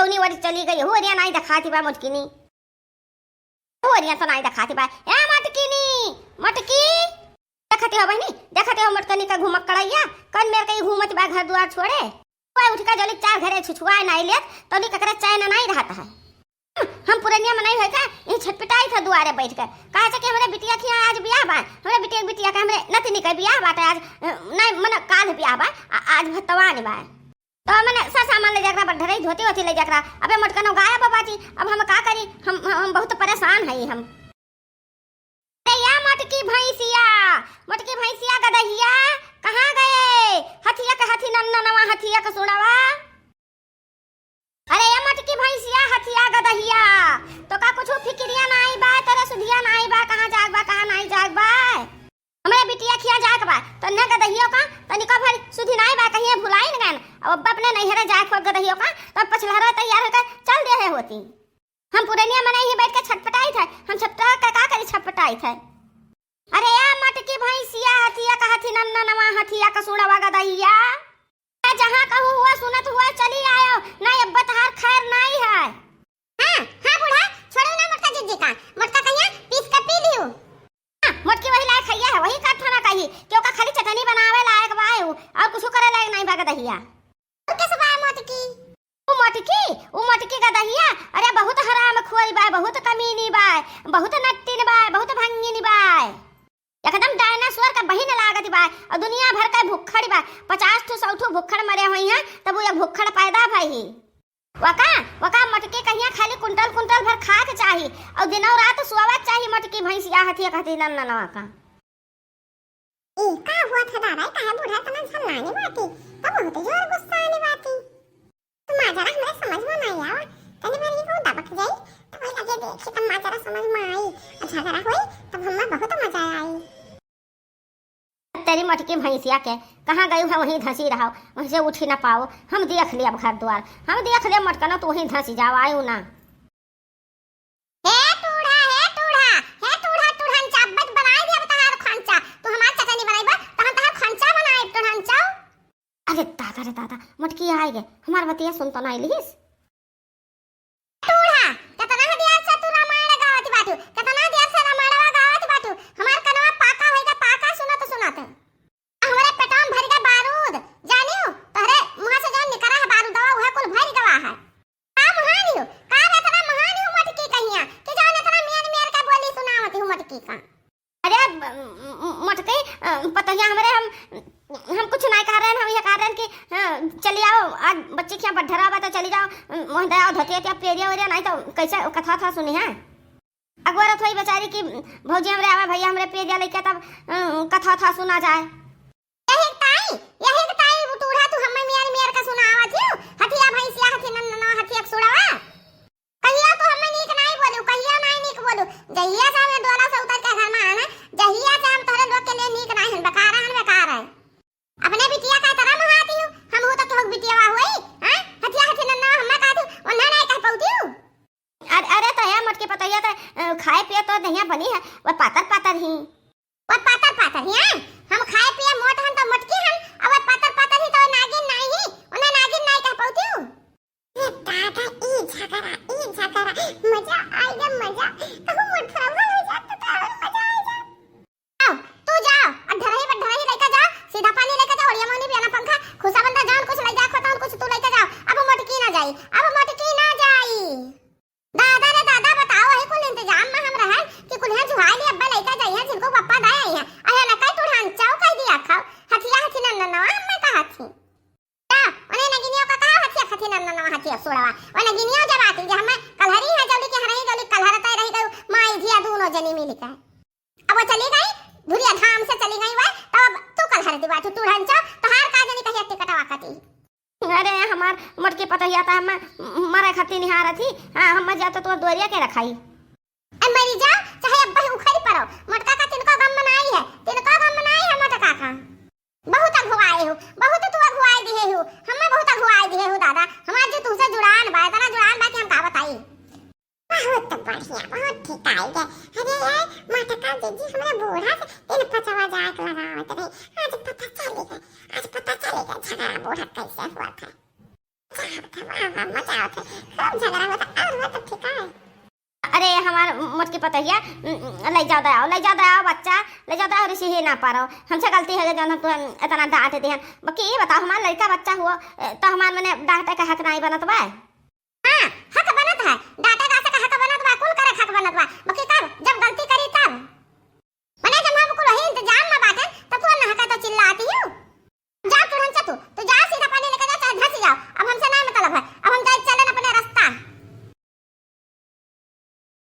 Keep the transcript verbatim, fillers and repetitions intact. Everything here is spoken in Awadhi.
नी ओरी चली गई, हो रिया नाई देखाती बा मोटकिनी। हो रिया तो नाई देखाती बा। ए मोटकिनी, मोटकी। देखते हो बहिनी, देखते हो मोटकनी का घुमक्कड़ैया, कौन मेर कहीं घूमत बा घर दुआर छोड़े। कोई उठ के जल्दी चार घरे छुछुआए नाई लेत, तो नी ककरे चैन नाई रहत है। हम पुरनिया मनई है का, ये छटपटाई था दुआरे बैठ के। कहा से कि हमरे बिटिया खिया आज बियाह बा, हमरे बिटिया, बिटिया के हमरे नतिनी के बियाह बाटे आज, अ, नहीं, मने काल बियाह बा, आ-, आज भतवान बा। तो मने सा सामान ले जाकरा, बड्ढरई धोती वोती ले जाकरा। अबे मोटकनो गायब बा बाटी, अब हम का करी, हम, हम, हम बहुत परेशान हई हम। अरे या मोटकी भैंसिया, मोटकी भैंसिया गदहिया, कहाँ गए? हथिया के हथी नन्ननवा, हथिया के सुड़वा। अरे या मोटकी भैंसिया, हथिया गदहिया, तो का कुछ फिक्रिया नाई बा, तोरे सुधिया नाई बा, कहाँ जाग बा, कहाँ नाई जाग बा? हमरे बिटिया खिया जाग बा, तो न गदहियो का, तनिको भर सुधि नाई बा, कहिए भुलाई न गन। अब अब्बा अपने नैहरे जाए खोद गदहियो का, तब पछलहरा तैयार होकर चल दे है होती। हम पुरनिया मनई ही बैठ के छटपटाई थे, हम छटपटा के का करी, छटपटाई थे। अरे या मोटकी भैंसिया, हथिया का हथी नन्ननवा, हथिया का सुड़वा गदहिया। जहाँ कहू हुआ सुनत हुआ चली आयो, ना अब्बा तहार खैर नाई है। हाँ, हाँ बूढ़ा, छोड़ो ना मोटका जिज्जी का, मोटका कहिया पीस के पी लियो। हाँ, मोटकी वही लायक खैया है, वही करत ना कही, कि ओका खाली चटनी बनावे लायक बा आयो, और कुछ करे लायक नाई बा गदहिया। और कैसे बा मोटकी? उ मोटकी, उ मोटकी गदहिया, अरे बहुत हराम खोरी बा, बहुत कमीनी बा, बहुत नट्टिन बा, बहुत भंगिन बा। एकदम डायनासोर का बहिन लागत बा, और दुनिया भर का भुक्खड़ बा, पचास ठो सौ ठो भुक्खड़ मरे होई हैं, तब वो एक भुक्खड़ पैदा भई ही। वका, वका मोटकी कहिया खाली कुंटल कुंटल भर खाए के चाही, और दिनों रात सोवे के चाही मोटकी भैंसिया हथिया कहती नन्ननवा का। ई का हुआ था दादा, काहे बूढ़ा इतना झल्लाने बाटी? तब बहुत जोर गुस्सा आने बाटी। तू माजरा हमरे समझ में नहीं आवा। तनी बार ये को दबक जाई, तो वही लगे देखी तब माजरा समझ में आई। और झगड़ा होई, तब हमें बहुत मजा आई। तेरी मोटकी भैंसिया के, कहाँ गई है, वहीं धंसी रहो, वहीं से उठी ना पाओ। हम देख ले अब घर द्वार, हम देख ले मोटकनो, तू वहीं धंसी जाओ, आयो ना। हे टूढ़ा, हे टूढ़ा, हे टूढ़ा, टूढ़नचा, अब्बत बनाई दिया तहार खंचा। तू हमार चटनी बनाई बा, तो हम तहार खंचा बनाई, टूढ़नचा। अरे दादा रे दादा, मोटकी आई गे, हमार बतिया सुन तो नाई लिहिस। टूढ़ा, केतना देर से तू रामायण गावत बाटू, केतना देर से रामायणवा गावत बाटू, हमार कनवा पाका होइगा, पाका सुनत सुनत। हमरे पेटवा में भरिगा बारूद, जानियो, तोहरे मुँह से जौन निकरा है बारूदवा, उहे कुल भरि गवा है। का महान हो, का एतना महान हो मोटकी कहिया, कि जौन एतना मेर मेर के बोली सुनावत हो मोटकी का। अरे, म-, म-, मोटकी, अ, पतोहिया हमरे, हम, हम कुछ नाई कह रहे हैं, हम ये कह रहे हैं कि, अ, चली आओ, आज बच्ची के यहाँ बड्ढरा बा, तो चली जाओ, अ, मोहन दया धोती वोती पेरिया वेरिया, नाई तो कैसे कथा था सुनी है। अगोरत होई बेचारी कि भौजी हमरे आवा, भैया हमरे पेरिया लइके, तब, अ, कथा था सुना जाए। यही ताई, यही ताई, वो टूढ़ा तू हमें मेर मेर के सुनावत हियो, हथिया भैंसिया, हथी नन्नवा, हथिया के सुड़वा। कहिया तो हमें नीक नाई बोलू, कहिया नाई नीक बोलू। जहिया से हमें डोला से उतर के घर में आना, जहिया से हम तोहरे लोग के लिए नीक नाई हन, बेकार हन, बेकार है। अपने बिटिया का तरह मुहाती हूँ, हम हूँ तो केहू बिटिया हुई, हैं? हथिया हथी नन्ना हमें कहती, उन्हें नाई कह पाती हूँ। अरे, अरे, तो है मोटकी पतोहिया तो, अ, खाए पिए तो दहिया बनी है, वो पातर पातर ही। वो पातर पातर ही, हैं? हम खाए पिए मोट हन तो मोटकी हन, और वो पातर पातर ही तो नागिन नाई ही, उन्हें नागिन नाई कह पाती हूँ। ए दादा, ई झगड़ा, ई झगड़ा, मजा आइगा, मजा। कहूँ मोर फरौहल हो जात तो और मजा आ जात। जाओ, तू जाओ, और ढरही पर ढरही लेके जाओ, सीधा पानी लेके जाओ, ओड़िया मोनी, बियाना पंखा, खुशा बंदा, जौन कुछ ले जाए, तौन कुछ तू लेके जाओ। अब मोटकी ना जाई, अब मोटकी ना जाई। दादा रे दादा, बताओ, वही कुल इंतजाम में हम रहन कि कुल यहाँ जुहाई ली, अब्बा लेके जाई हैं, जिनको पप्पा दे आई हैं। अरे लकाई तू ढांचाओ कह दिया खाओ, हथिया हथी नन्ना नवा, हम मैं कहा थी। जा, उन्हें नगिनिया का कहा हथिया खथी नन्ना नवा हथिया सुड़वा। वो नगिनिया जब आती, जे हमें कलहरी है, जल्दी के हरही, जल्दी कलहरता रही गयो, माई धिया दोनों जनी मिल के। अब वो चली गई, धुरिया धाम से चली गई वह, तब अब तू कलहर दिवा, तू टूढ़न चो, तोहार का जनी कहिया टिकटवा कटी। अरे हमार मोटकी पतोहिया तो हमें मरे खातिर निहारत ही, हाँ, हम मर जाए तो तोर दुआरिया के रखाई। ए मरी जाओ, चाहे अब भाई उखड़ी पड़ो, मोटका का तिनको गम मनाई है, तिनको गम मनाई है मोटका का। बहुत अघुआए हो, बहुत तू अघुआए दिहे हो, हमें बहुत अघुआए दिहे हो दादा। हमार जो तुमसे जुड़ान बा, इतना जुड़ान बा कि हम का बताई। बहुत बढ़िया, बहुत ठीक आई गए। अरे यार, मोटका जीजी हमरा बूढ़ा से तीन पचवा जाए के लगावत रहे। आज पता चलेगा, आज पता चलेगा झगड़ा बूढ़ा कैसे हुआ था। मजा आवत है, मजा आवत है। खूब झगड़ा होता, और हुआ तब ठीक है। अरे हमार मोटकी पतोहिया, उम, उम, लइ जाओ दयाओ, लइ जाओ दयाओ बच्चा, लइ जाओ दयाओ, रिसी ही ना पारो। हमसे गलती है जौन हम तुहन इतना डांट दिहन। बाकी ये बताओ, हमार लड़का बच्चा हुआ, ए, तो हमार मने डांटे का हक नाहीं बनत बा? हाँ, हक बनत है, डांटे का से का हक बनत बा, कुल करे का हक बनत बा। बाकी कब, जब गलती करी तब। मने जब